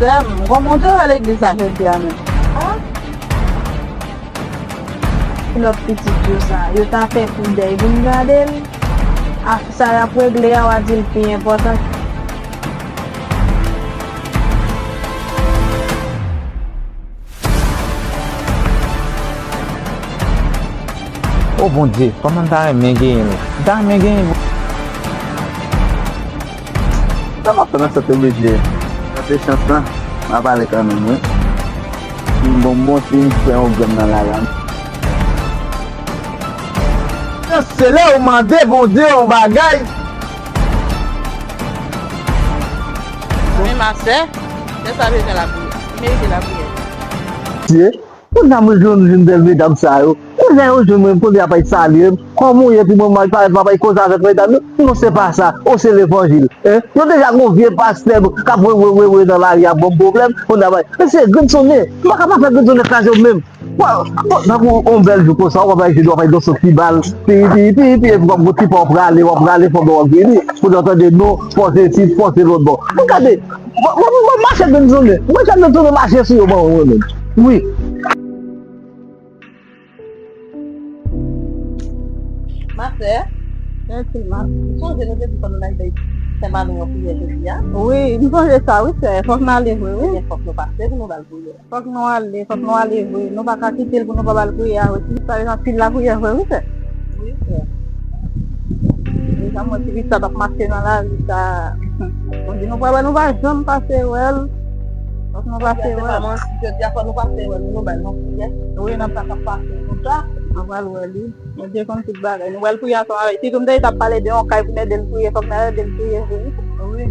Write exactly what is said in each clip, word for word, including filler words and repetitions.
Sè m, kòman w te wè legliz la jodi a menm? Ah! Kilòt pitit yo sa, yo ta fè koudèy pou m gade l. Afè sa y ap regle a, w a di l pi enpòtan. O Bondye, kòman m ta renmen genyen l? M ta renmen genyen l. Sa m ap fè nan sante oblije. Tante chans lan, m ap ale kanmenm, wi. Si m bon, m bon, si m fè yon grenn nan lari a. Se lè ou mande Bondye yon bagay. Men ma sè, lè sa bezwen lapriyè. Li merite lapriyè. Dye, kounye a mwen jwenn youn nan medam sa yo. Kounye a yo jwenn mwen, kounye a y ap salye m. Kòman w ye, ti manman, pa, pa, pa koze avèk medam yo? Non, se pa sa. O, se levanjil. Hein? Yo deja gon vye pastè k ap we, we, we, we nan lari a, ban m pwoblèm. Kounye a, men se grenn sonnen. M pa ka pa fè grenn sonnen kraze w menm. Bon, bon, tankou yon bèl jou konsa, w ap al jwe, w ap al danse yon ti bal, pi, pi, pi, pi, epi w ap gon ti pa w prale, w ap prale, fò w ap vini, pou w tande non, fòse sit, fòse lòt bò. Mwen gade, mwen, mwen, mwen mache grenn sonnen, mwen gade grenn sonnen mache sou yo, mwen, mwen menm. Wi. Ma sè, Sè Tilma, ou sonje nou te di fò nou al bay sè Manou yon priyè jodi a? Wi, m sonje sa, wi, sè. Fòk n ale vre, wi. Ebyen, fòk nou pase pou nou ba l priyè. Fòk nou ale, fòk nou ale vre. Nou pa ka kite l pou nou pa ba l priyè a vre. Ti pitit sa bezwen anpil lapriyè vre, wi, sè. Wi, sè. Deja, mwen, ti pitit sa t ap mache nan lari sa. Bon, di nou pa wè, nou pa janm pase wè l. Fòk nou pase wè l. Jodi a, fò nou pase wè l, nou ba l yon priyè. Wi, nan sa k ap pase konsa. Nou pral wè li. Bondye konn tout bagay. Nou pral priye ansanm avè l. Sitou m te di t ap pale de yon kay pou n ede l priye, fòk n al ede l priye vre, wi. Wi.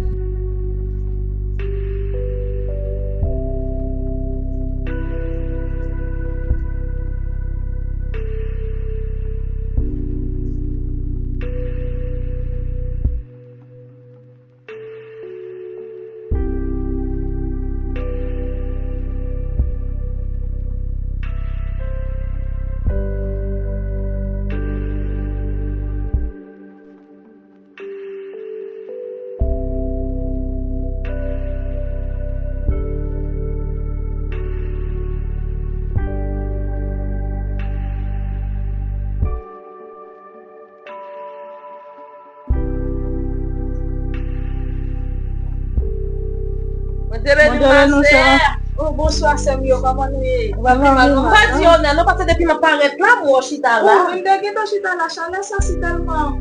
Bondye beni w, ma sè. Oh, bonswa, sè m yo, kòman nou ye? Nou pa di yo nen, non, paske depi m ap parèt la, m wè w chita la. Oh, m te gentan chita la, chalè sa si tèlman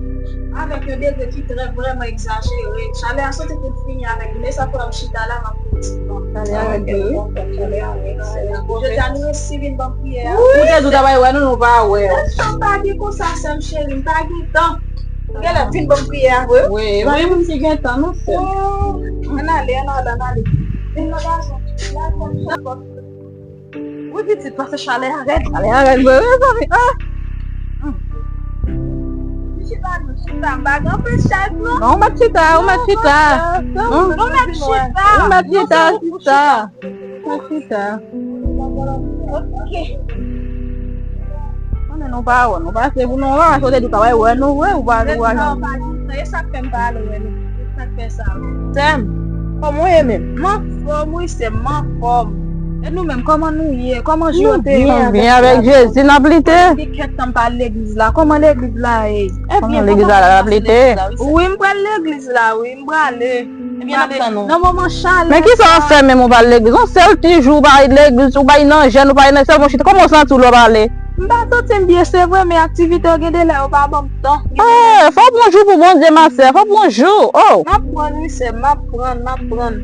avèk yon degre ki trè vrèman egzajere. Chalè a soti pou l fini avèk li, men sa fè m chita la, m ap fè yon ti tan. Chalè a rèd vre, wi. Jodi a nou resi vin ban m priyè a. Ou te di w ta bay wè nou, nou pa wè w. Nan chan pa gen konsa, sè m cheri, m pa gen tan. Ou genlè vin ban m priyè a vre. Wi, e pa gen moun ki gen tan, non, sè. Oh, ann ale, ann ale, ann ale. Vin nan gason. Wi, pitit, paske chalè a rèd. Chalè a rèd vre, wi, mezanmi. Ah! M chita, m chita, m pa gen anpil chèz, non. Non, ou mèt chita, ou mèt chita. Non, non, non, non, ou mèt chita. Ou mèt chita, chita. Ou mèt chita. Ok. Konnen nou pa wè, nou pase pou nou wè, paske ou te di w pa wè, wè nou vre, ou pa, ou pa. Non, pa di sa, e sa k fè m pa ale wè nou. Sa k fè sa? Sè m, kòman w ye menm? M anfòm, wi, sè m, m anfòm. E nou menm, kòman nou ye? Kòman jou yo te ye? Nou byen avèk Jezi, n ap lite. Gen kèk tan m pa al legliz la. Kòman legliz la ye? Kòman legliz la, l ap lite? Wi, m pral legliz la, wi, m prale. Ebyen, n ap tann ou. Nan moman chalè sa. Men kisa w ap fè menm ou pa al legliz? Yon sèl ti jou ou pa al legliz, ou pa al nan jèn, ou pa al nan sèlman chita. Kòman w santi w lè w pa ale? M pa santi m byen, se vre, men aktivite yo gen de lè yo pa ban m tan. Eh, fò w pran jou pou Bondye, ma sè, fò w pran jou. Oh! M ap pran, wi, sè, m ap pran, m ap pran.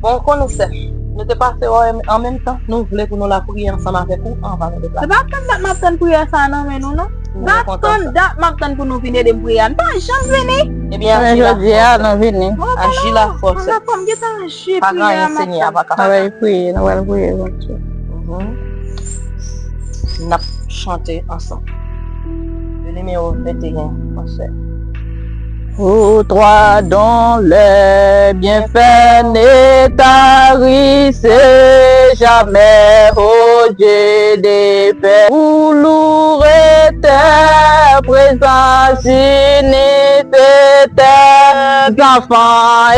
Bon, ou konnen, sè, nou te pase wè w an menm tan, nou vle pou nou lapriyè ansanm avèk ou anvan nou deplase. Se pa tann dat m ap tann priyè sa nan men nou, non. Dat tann dat m ap tann pou nou vin ede m priye a. Nou pa janm vini. Ebyen, aji la fòs. Jodi a, nou vini. Aji la fòs. Pa gen anyen, Senyè a pa kapab. Nou pral priye, nou pral priye, Bondye. N ap chante ansanm. Le nimewo venteyen, ma sè. Pour toi dont les bienfaits ne tarissent jamais, ô Dieu de paix. Pour louer ta présence unie, tes enfants,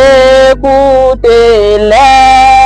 écoutez-les.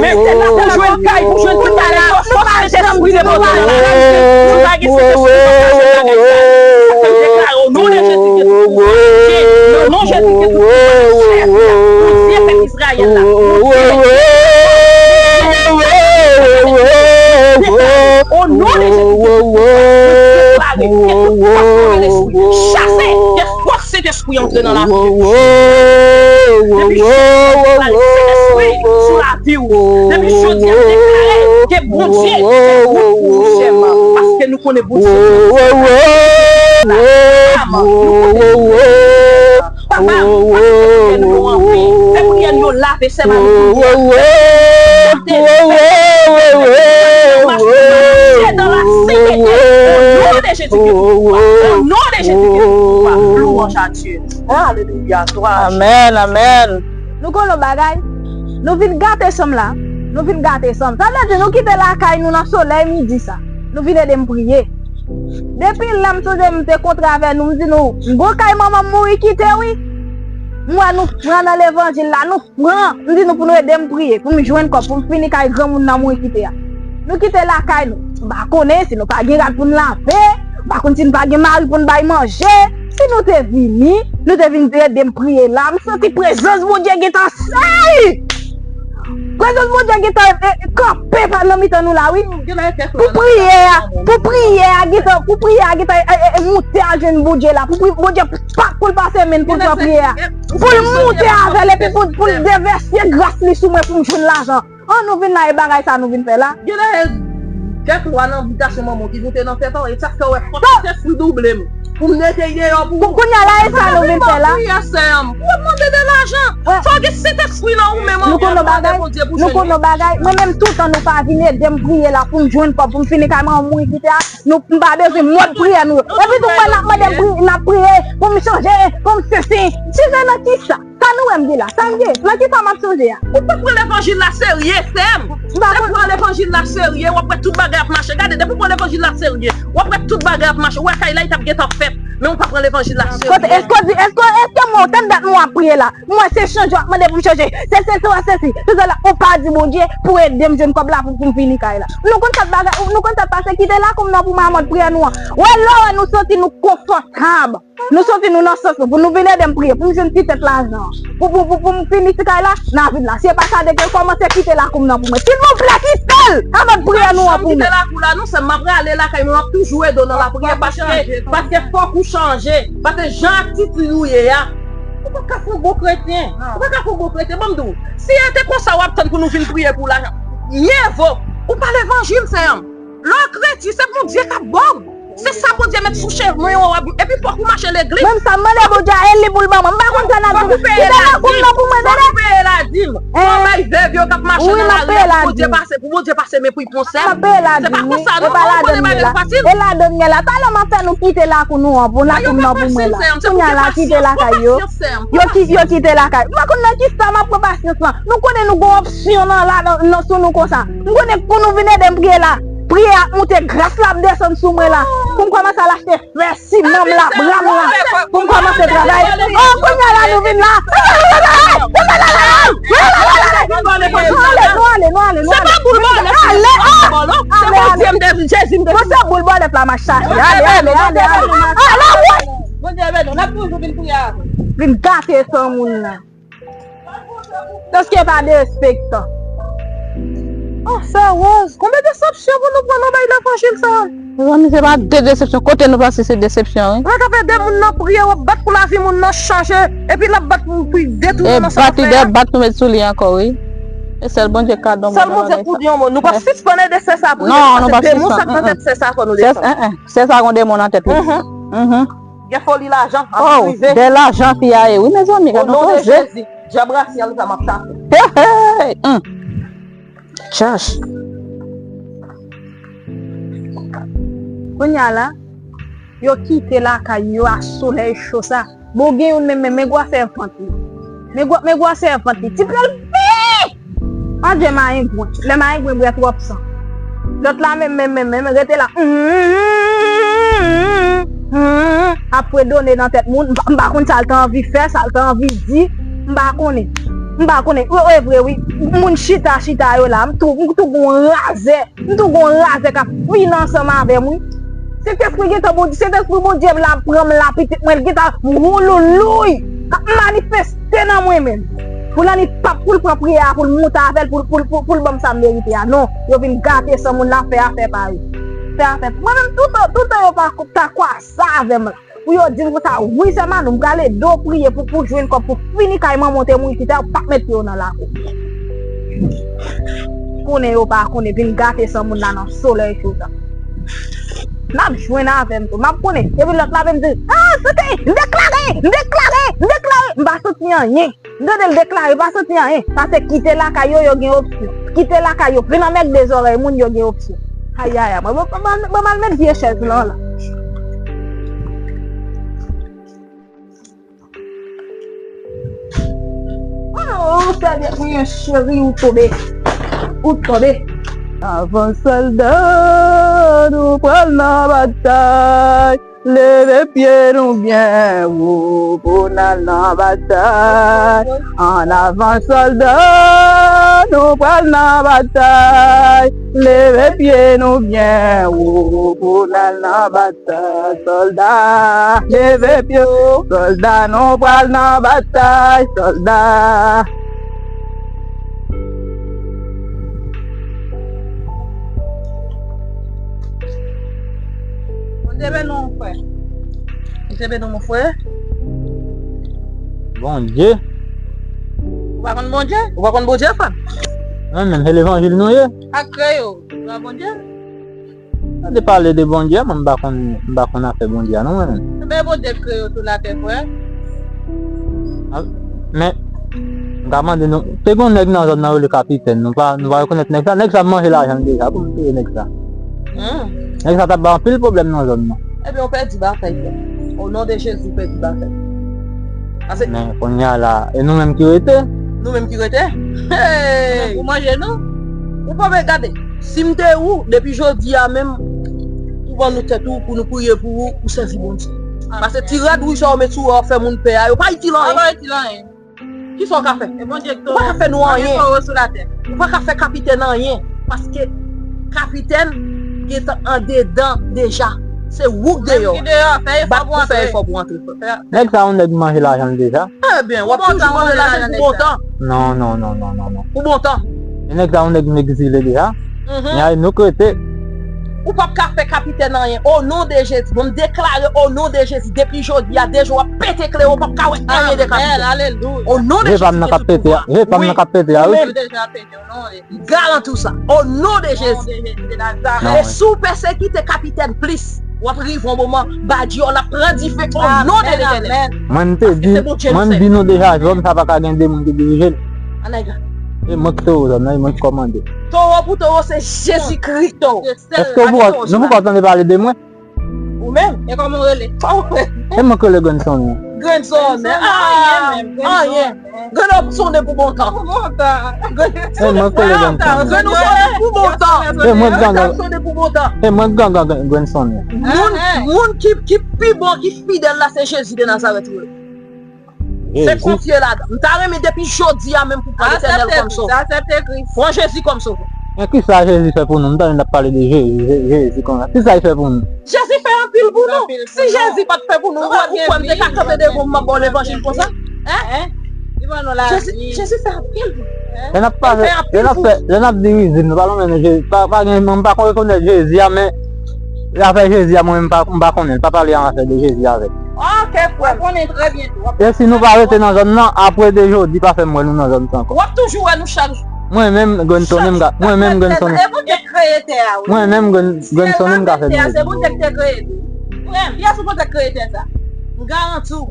Men pou jwenn kay, pou jwenn tout bagay, fòk Sentespri depoze nan lavi nou. Si pa gen Sentespri, nou pa ka jwenn bagay sa yo. Sa fè m deklare, o non de Jezi Kris, nan non Jezi Kris, ou se chèf la, ou se pèp Izrayèl la, ou se deklare, o non de Jezi Kris, ou deklare ke tout fòs move lespri chase, ke fòs Sentespri antre nan lavi de Depi jodi a, m deklare Sentespri sou lavi w. Depi jodi a, m deklare ke Bondye fè wout pou ou, chè m, paske nou konnen Bondye fè wout. Papa, nou konnen Bondye fè nou yo anvi. Fè priyè nou yo lave sèman nou Bondye. Dans la sainteté, au nom de Jésus-Christ, au nom de Jésus-Christ, louange à Dieu. Alelouya, glwa. Amèn, amèn. Nou konnen yon bagay, nou vin gate chanm la. Nou vin gate san m. Sa vle di nou kite lakay nou nan solèy midi sa. Nou vin ede m priye. Depi lè m sonje m te kontre avè nou, m di nou, m gon kay manman m mouri kite wi. M wè nou pran nan levanjil la, nou pran. M di nou pou nou ede m priye, pou m jwenn kòb, pou m fini kay granmoun nan mouri kite a. Nou kite lakay nou. M pa konnen si nou pa gen rad pou n lave, m pa konn si n pa gen mari pou n bay manje. Si nou te vini, nou te vin ede m priye la, m santi prezans Bondye gentan sèl. Prezans Bondye gentan, e, e, kanpe pa nan mitan nou la, wi. Pou priyè a, pou priyè a gentan, pou priyè a gentan, e, e, e, moute al jwenn Bondye la. Pou pri-, Bondye pa pou l pase men n pou l pran priyè a. Pou l moute avè l epi pou, pou l devèse gras li sou mwen pou m jwenn lajan. An nou vin la, e bagay sa nou vin fè la. Gen lè, kèk lwa nan bitasyon manman ki moute nan tèt ou, e sa k fè w wè fòk Sentespri double m. Pou m nete deyò pou ou. Kounye a la, e sa nou vin fè la. Ou ap mande de lajan. Fò w gen Sentespri nan ou menm. Nou konn yon bagay, nou konn yon bagay. Mwen menm, toutan nou pa vin ede m priye la pou m jwenn kòb, pou m fini kay manman m mouri kite a. Nou, m pa bezwen mòd priyè nou yo. Epi tou, mwen, n ap mande m pri-, n ap priye pou m chanje, pou m sesi. Chanje nan kisa? Sa nou wè m di la, sa m gen, nan ki sa m ap sonje a? Ou pa pran levanjil la serye, sè m. Depi w pran levanjil la serye, w ap wè tout bagay ap mache. Gade, depi w pran levanjil la serye, w ap wè tout bagay ap mache. Ou wè kay la, li t ap gentan fèt. Men ou pa pran levanjil la serye. Kote, èske w di, èske, èske mwen, tann dat mwen ap priye la? Mwen, se chanje w ap mande pou m chanje. Se, se, se, se, se, se, se la, ou pa di Bondye pou ede m jwenn kòb la pou, pou m fini kay la. Nou konn sa bagay, nou konn sa pase, kite lakou m nan pou m a mòd priyè nou an. Wè, lè w wè nou santi nou konfòtab. Nou soti nou nan sans nou pou nou vin ede m priye, pou m jwenn ti tèt lajan an. Pou, pou, pou, pou m fini ti kay la, n a vin la. Si e pa sa, depi l kòmanse kite lakou m nan pou mwen. Silvouplè, kite l! Ann priyè nou an pou mwen. Kite lakou la, non sèlman m ap rale lakay mwen, m ap toujou ede w nan lapriyè, paske, paske fòk ou chanje. Paske jan ak atitid ou ye a, ou pa ka fè yon bon kretyen. Ou pa ka fè yon bon kretyen. Ban m di w, si e te konsa w ap tann pou nou vin priye pou w la, mye vo ou pa levanjil, sè m. Lè w kretyen, se Bondye k ap ba w. Se sa Bondye met sou chemen w, w ap, epi fòk ou mache legliz. Menm sa, m mande Bondye a, e li pou l ban mwen. M pa konn sa n ap di. Kite lakou m nan pou mwen, tande. Fòk ou peye ladim. Fòk ou peye ladim. Fòk ou bay vèv yo k ap mache nan lari a pou Bondye pase, pou Bondye pase men pou y pran sèl. M ap peye ladim, wi. Se pa konsa, non. Ou konnen bagay yo fasil. E ladan m ye la. Talè m ap fè nou kite lakou nou an, pou lakou m nan pou mwen la. Kounye a la, kite lakay yo. Yo ki, yo kite lakay. M pa konn nan ki sa m ap pran pasyans lan. Nou konnen nou gon opsyon nan la, nan, nan sou nou konsa. M konnen pou nou vin ede m priye la. Priye ap moute, gras la ap desann sou mwen la. Pou m kòmanse al achte fè, siman m la, bra m la. Pou m kòmanse travay. Oh, kounye a la nou vin la. Nou ale, nou ale, nou ale, nou ale, nou ale. Se pa boul bòlèt. Ale, oh! Ale, ale. Mwen se boul bòlèt la, m ap chache. Ale, ale, ale, ale. Ale, ale. Vin gate san moun nan. Èske pa derespektan? Oh, sè Rose, konbyen desepsyon pou nou pran nan bay levanjil sa? Mezanmi, se pa de desepsyon. Kote nou pase se desepsyon, wi. Ou ka fè de moun nan priye, w ap bat pou lavi moun nan chanje, epi l ap bat pou, pou detounen nan sa l ap fè a. E bat li, de bat nou met sou li ankò, wi. E sèl Bondye k ka donn moun nan bagay sa. Sèl Bondye pou di yon mo. Nou p ap sispann ede sè sa priye, paske demon sa k nan tèt sè sa fò nou defann. Sè sa gon demon nan tèt li. Gen foli lajan ap rive. De lajan fi a ye, wi, mezanmi, gad yon koze. O non de Jezi, dyab rasyèl sa m ap chache. Hey, hey, hmm. Chach. Kounye a la, yo kite lakay yo a solèy cho sa. Bon, gen youn menm, menm, men gwa sèvant li. Men gwa, men gwa sèvant li. Ti pral pi! Adje mayengwen. Lè mayengwen bwè twòp san. Lòt la menm, menm, menm, menm, rete la. Ap fredone nan tèt moun. M pa, m pa konn sa l ta anvi fè, sa l ta anvi di. M pa konnen. M pa konnen. Wi, wi, vre, wi. Moun chita, chita yo la. M tou, m tou gon razè. M tou gon razè k ap fini ansanm avè m, wi. Sentespri gentan Bondye, Sentespri Bondye m la pran m la, pitit mwen, l gentan wouloulouy, k ap manifeste nan mwen menm. Pou l annik p ap, pou l pran priyè a, pou l moute avè l, pou l, pou l, pou l, pou l ban m sa m merite a. Non, yo vin gate san moun la, fè afè pa yo. Fè afè. Mwen menm, toutan, toutan yo pa ta kwasa avè m la. Pou yo di m konsa, wi, sè Manou, m prale ede w priye pou, pou jwenn kòb pou fini kay manman w te mouri kite a, ou p ap met pye w nan lakou. Konnen yo pa konnen, vin gate san moun la nan solèy cho sa. N ap jwenn avè m tou. M ap konnen. Epi lòt la vin di, ah, se te, m deklare, m deklare, m deklare. M pa santi anyen. M tande l deklare, pa santi anyen. Paske kite lakay yo, yo gen opsyon. Kite lakay yo, vin anmègde zòrèy moun, yo gen opsyon. Ayayay, mwen, mwen, mwen, mwen al met vye chèz lan la. Oh, sèvyèt mwen, cheri, ou tonbe. Ou tonbe. Avan sòlda, nou pral nan batay. Leve pye nou byen wo pou n al nan batay. Ann avan sòlda, nou pral nan batay. Leve pye nou byen wo pou n al nan batay. Sòlda, leve pye w. Sòlda, nou pral nan batay. Sòlda. Bondye beni w, mon frè. Bondye beni w, mon frè. Bondye. Ou pa konn Bondye? Ou pa konn Bondye, frè m? Mwen menm, se levanjil nou ye. Ak kreyòl, ou pa Bondye? Tande pale de Bondye, mwen m pa konn, m pa konn afè Bondye a non, mwen menm. Ebyen, Bondye kreye w sou latè, frè. A, men, m ka mande nou, te gon nèg nan zòn nan rele Kapitèn, nou pa, nou pa rekonèt nèg sa, nèg sa manje lajan l deja, pou m touye nèg sa. Hmm. Nèg sa t ap bay anpil pwoblèm nan zòn nan. Ebyen, ou pèdi batay, frè. O non de Jezi, ou pèdi batay. Pase men kounye a la, e nou menm ki rete? Nou menm ki rete? Hey! Pou manje nou? Ou pa vle gade. Si m te ou, depi jodi a menm, ou ban nou tèt ou pou nou priye pou ou, ou sèvi Bondye. Pase ti rad wouj sa ou met sou ou a, w ap fè moun pè a, yo pa itil anyen. Kisa w ka fè? Ou pa ka fè nou anyen. Ou pa ka fè Kapitèn anyen. Paske Kapitèn gentan andedan deja. Se ou k deyò. Bat pou fè efò pou antre, frè. Nèg sa yon nèg manje lajan l deja. Ebyen, w ap toujou manje lajan pou bon tan. Non, non, non, non, non, non. Pou bon tan. E nèg sa yon nèg m egzile deja. Mhm. Nya e nou k rete. Ou p ap ka fè Kapitèn anyen. O non de Jezi. Bon, m deklare o non de Jezi. Depi jodi a, deja w ap pete kle, ou p ap ka wè anyen de Kapitèn. Amèn. Alelouya. O non de Jezi, Jezi ki gen tout pouvwa. Je pa m nan k ap pete a, wi. Ou menm. Ou deja pete, o non de Jezi. Garanti w sa. O non de Jezi. O non de Jezi de Nazarèt. E si w pèsekite Kapitèn plis, w ap rive yon moman, badyòl ap pran dife o non de Letènèl. Amèn, amèn. Mwen m te di, mwen m di nou deja, zòn sa pa ka gen de moun ki dirije l. Ann al gade. E mwen k towo zòn nan, e mwen k kòmande. Towo pou towo, se Jezikri k towo. Èske w poko, nou poko tande pale de mwen? Ou menm? E kòman w rele? E mwen k rele Grann Sonnen. Grann Sonnen. Ah, anyen. Grann ap sonnen pou bon tan. Pou bon tan. E mwen k rele Grann Sonnen. Grann ap sonnen pou bon tan. E mwen k gangan. Grann ap sonnen pou bon tan. E mwen k gangan Grann Sonnen. Moun, moun ki, ki pi bon, ki fidèl la, se Jezi de Nazarèt, wi. Se konfye ladan. M ta renmen depi jodi a menm pou pran Letènèl kòm sovè. Pran Jezi kòm sovè. Men kisa Jezi fè pou nou? M tande n ap pale de Jezi, Je-, Jezi konsa. Kisa l fè pou nou? Jezi fè anpil pou nou. Si Jezi pa t fè pou nou, ou kwè, ou kwè m te ka kanpe devan w, m ap ba w levanjil konsa? Hein? Jezi, Jezi fè anpil pou nou. Lè n ap pale, lè n ap fè, lè n ap di rizib, nou pa lonmen Jezi. Pa, pa gen, m pa konn rekonèt Jezi a, men afè Jezi a, mwen menm, m pa, m pa konnen l. Pa pale an afè de Jezi avè m. Ok, frè. W ap konnen trè byento. E si nou pa rete nan zòn nan, apre de jodi, pa fè m wè nou nan zòn sa ankò. W ap toujou wè nou chak jou. Mwen menm, Grann Sonnen, m ka, mwen menm, Grann Sonnen. E Bondye k kreye tè a, wi. Mwen menm, Grann, Grann Sonnen, m ka fè nou. Syèl la, tè a, se Bondye ki te kreye li. Frè m, kiyès ou panse k kreye tè sa? M garanti w.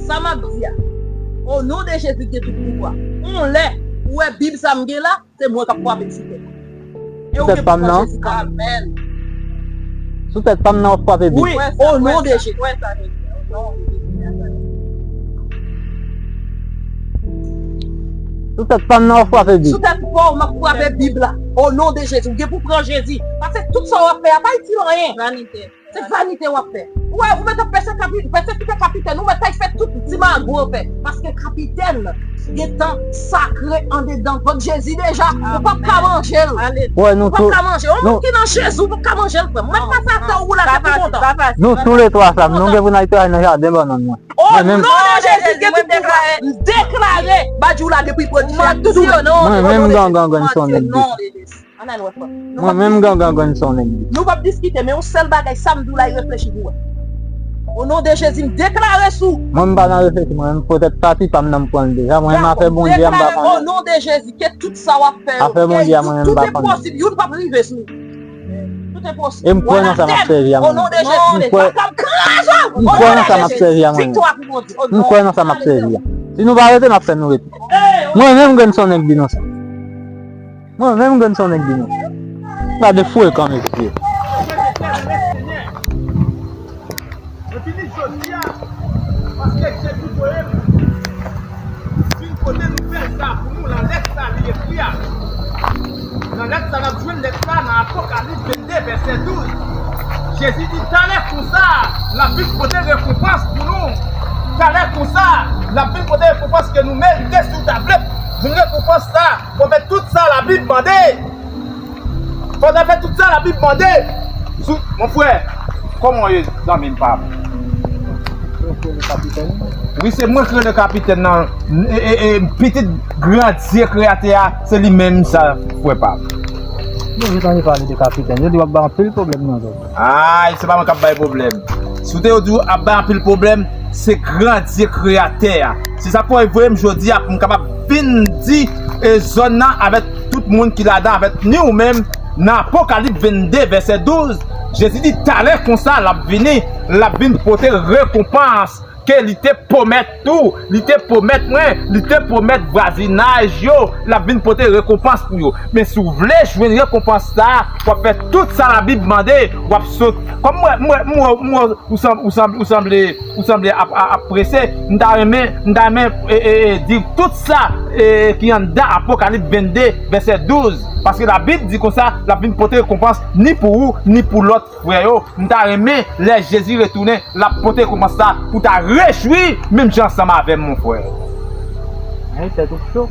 Sa m ap di a. O non de Jezi ki gen tout pouvwa. Yon lè, ou wè Bib sa m gen la, se mwen k ap frape l sou tèt. E ou gen pou pran Jezi kòm. Amèn. Sou tèt pa m nan w ap frape Bib. Wi, o non de Jezi. Sou tèt pa m nan w ap frape Bib. Sou tèt pa w, m ap frape Bib la. O non de Jezi. Ou gen pou pran Jezi. Paske tout sa w ap fè a pa itil anyen. Vanite. Se vanite w ap fè. Ou wè, ou mèt ap pèsekite, pèsekite Kapitèn, ou mèt al fè tout ti mago w fè. Paske Kapitèn gentan sakre andedan vant Jezi deja. Ou p ap ka manje l. Ou p ap ka manje l. Yon moun ki nan Jezi, ou p ap ka manje l, frè m. Ou mèt pase atè w, ou la, se pou kontan. Nou tou le twa sa, nou gen pou n al travay nan jaden bannann mwen. O non de Jezi, gen tout pouvwa. M deklare, badjou la depi pran dife a, tout ou. Mwen menm gangan Grann Sonnen. Ann al wè frè m. Mwen menm gangan Grann Sonnen. Nou p ap diskite, men yon sèl bagay, sa m di w la, reflechi pou wè. O non de Jezi, m deklare sou. Mwen m pa nan reflechi, mwen menm, poutèt pati pa m nan m pran l deja. Mwen menm afè Bondye a, m pa konnen. O non de Jezi, ke tout sa w ap fè yo, afè Bondye a, mwen menm m pa konnen. Tout e posib, youn p ap rive sou ou. Tout e posib. E m kwè nan sa m ap sèvi a mwen menm. O non de Jezi, m kwè, m kwè nan sa m ap sèvi a mwen menm. Viktwa pou Bondye. M kwè nan sa m ap sèvi a. Si nou pa rete, m ap fè nou rete. Mwen menm Grann Sonnen k di nou sa. Mwen menm Grann Sonnen k di nou. Gade frekan, mesye. Mwen vini jodi a, paske Jezi voye m vin pote nouvèl sa a pou nou, la lèt sa a li ekri a. Nan lèt sa, n ap jwenn lèt sa nan Apokalips vennde, vèsè douz. Jezi di, talè konsa, l ap vin pote rekonpans pou nou. Talè konsa, l ap vin pote rekonpans ke nou merite si w ta vle jwenn rekonpans sa. Fò w fè tout sa Labib mande. Fò w ta fè tout sa Labib mande. Sou, mon frè, kòman w ye, zanmi m pa m? Wi, se mwen ki rele kapitèn nan. E, e, e, pitit Grandye Kreyatè a, se li menm sa, frè pa m. Bon, yo tande pale de kapitèn. Yo di w ap bay anpil pwoblèm nan zòn. Ay, se pa mwen k ap bay pwoblèm. Si w te yo di w ap bay anpil pwoblèm, se Grandye Kreyatè a. Se sa k fè w voye m jodi a pou m kapab vin di, e, zòn nan avèk tout moun ki ladan, avèk ni ou menm, nan Apokalips vennde, vèsè douz, Jezi di, talè konsa, l ap vini, l ap vin pote rekonpans ke li te pwomèt ou, li te pwomèt mwen, li te pwomèt vwazinaj yo, l ap vin pote rekonpans pou yo. Men si w vle jwenn rekonpans sa a, w ap fè tout sa Labib mande, w ap sot. Kòm mwen, mwen, mwen, mwen, ou sanm-, ou sanm-, ou sanble, ou sanble ap, ap, ap prese, m ta renmen, m ta renmen, e, e, e, di tout sa, e, ki anndan Apokalips vennde, vèsè douz. Paske Labib di konsa, l ap vin pote rekonpans ni pou ou, ni pou lòt frè yo, m ta renmen lè Jezi retounen, l ap pote rekonpans sa pou w ta rejwi menm jan ansanm avè m, mon frè. Ay, tèt ou cho.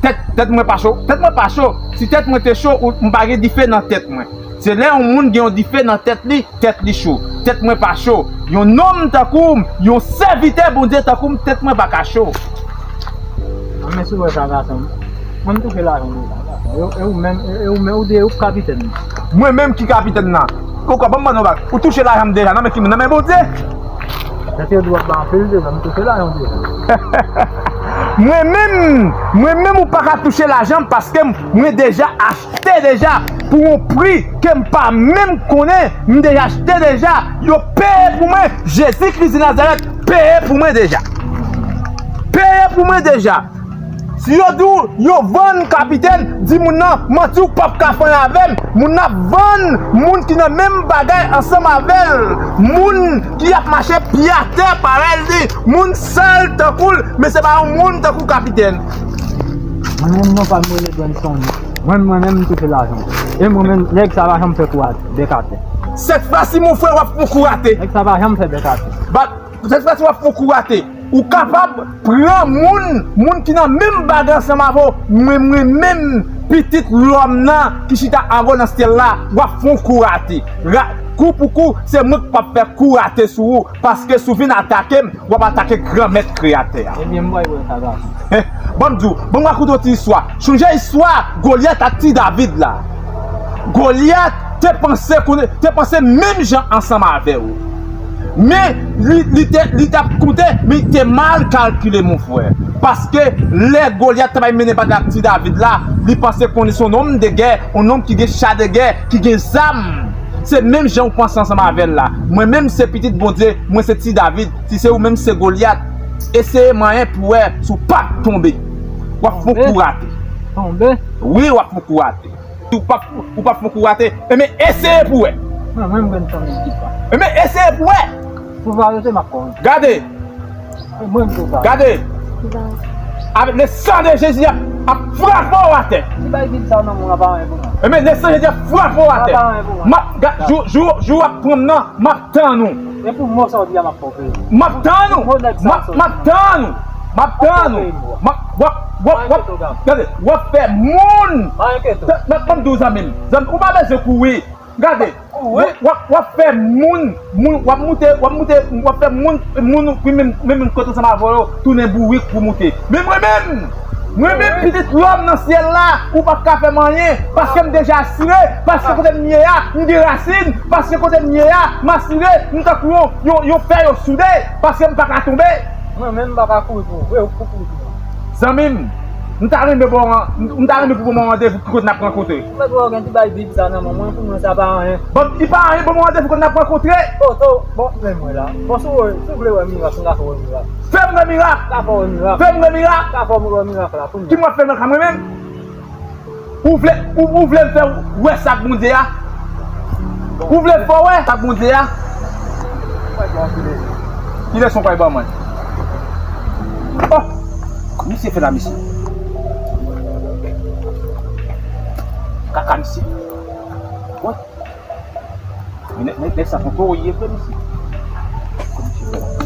Tèt, tèt mwen pa cho. Tèt mwen pa cho. Si tèt mwen te cho, ou, m pa gen dife nan tèt mwen. Se lè yon moun gen yon dife nan tèt li, tèt li cho. Tèt mwen pa cho. Yon nonm tankou m, yon sèvitè Bondye tankou m, tèt mwen pa ka cho. An, men si w wè sa, gason m. Mwen, m touche lajan deja, gason. E, e ou menm, e, e ou menm, ou de, ou kapitèn nan. Mwen menm ki kapitèn nan. Ou ka ban m ban nou bak. Ou touche lajan m deja, nan men ki moun? Nan men Bondye. Sa te dwe ba anpil deja, m touche lajan deja. Mwen menm, mwen menm ou pa ka touche lajan m paske m, mwen deja achte deja pou yon pri ke m pa menm konnen, m deja achte deja. Yo peye pou mwen, Jezi Kris de Nazarèt peye pou mwen deja. Peye pou mwen deja. Si yo di w yo vann kapitèn, di moun nan, manti, ou p ap ka fè anyen avè m. Moun nan ap vann moun ki nan menm bagay ansanm avè l. Moun ki ap mache pye atè parèy li. Moun sal tankou l, men se pa yon moun tankou kapitèn. Mwen menm non pa m rele Granson. Mwen, mwen menm m touche lajan. E mwen menm, nèg sa pa janm fè kou atè, bèk atè. Sèt fwa si mon frè w ap fè kou atè. Nèg sa pa janm fè bèk atè. Ba, sèt fwa si w ap fè kou atè. Ou kapab pran moun, moun ki nan menm bagay ansanm avè w, mwen, mwen menm, pitit lòm nan ki chita anwo nan syèl la, w ap fè yon kou rate. Ra-, kou pou kou, se mwen k p ap fè kou rate sou ou, paske si w vin atake m, w ap atake Granmèt Kreyatè a. Ebyen, m pral wè sa, gason. Ban m di w, ban m rakonte w ti istwa. Sonje istwa Golyat ak ti David la. Golyat te panse konnen, te panse menm jan ansanm avè w. Men, li, li te, li t ap konte, men li te mal kalkile, mon frè. Paske lè Golyat t ap mennen batay ak ti David la, li panse konnen se yon nonm de gè, yon nonm ki gen cha de gè, ki gen zam. Se menm jan ou panse ansanm avè l la. Mwen menm se pitit Bondye, mwen se ti David. Si se ou menm se Golyat, eseye manyen pou wè si w p ap tonbe. W ap fè yon kou rate. Tonbe? Wi, w ap fè yon kou rate. Ou p ap, ou p ap fè yon kou rate. Enben, eseye pou wè. Mwen, mwen, mwen, tann ti pa. Enben, eseye pou wè. Pou w arete, m ap kòmanse. Gade. Mwen, mwen, mwen. Gade. Avèk le sang de Jésus ap, ap frape w atè. Si bay Bib sa nan men w, ap anyen pou mwen. Enben, le sang de Jésus ap frape w atè. Ap anyen pou mwen. M ap, ga-, jou, jou, jou w ap pran m nan, m ap tann ou. E pou mò sa w di a, m ap fè w peye. M ap tann ou. M ap, m ap tann ou. M ap tann ou. M ap, w ap, w ap, w ap, gade, w ap fè moun. Ban m di w, zanmi m. Zanmi, ou pa bezwen kouri. Gade, w ap, w ap fè moun, moun, w ap moute, w ap moute, w ap fè moun, moun ki menm, menm, menm kote ansanm avè yo, tounen bourik pou moute. Men mwen menm, mwen menm, pitit lòm nan syèl la, ou p ap ka fè m anyen, paske m deja asire, paske kote m ye a, m gen rasin, paske kote m ye a, m asire, m tankou yon, yon, yon fè yo soude, paske m pa ka tonbe. Mwen menm, m pa ka kouri pou ou vre, ou pou kouri pou mwen. Zanmi m, m ta renmen bon, m ta renmen pou bon randevou ki kote n ap rankontre. Mèt wè w gen ti bay Bib sa nan men mwen, pou mwen sa pa anyen. Bon, li pa anyen, bon randevou kote n ap rankontre. Bon, bon, men mwen la. Bon, si w, si w vle wè mirak, m ka fè w wè mirak. Fè m wè mirak. M ka fè w wè mirak. Fè m wè mirak. M ka fè w wè mirak la, kounye a. Ki mwen fè mirak la mwen menm? Ou vle, ou, ou vle m fè w wè sa k Bondye a? Ou vle m fè w wè sa k Bondye a? Kilè son pral ban mwen? Oh! Misye fè la, mesye. Kamsi. What? Men nèg, nèg sa poko ye vre, mesye. Kòmsi vre.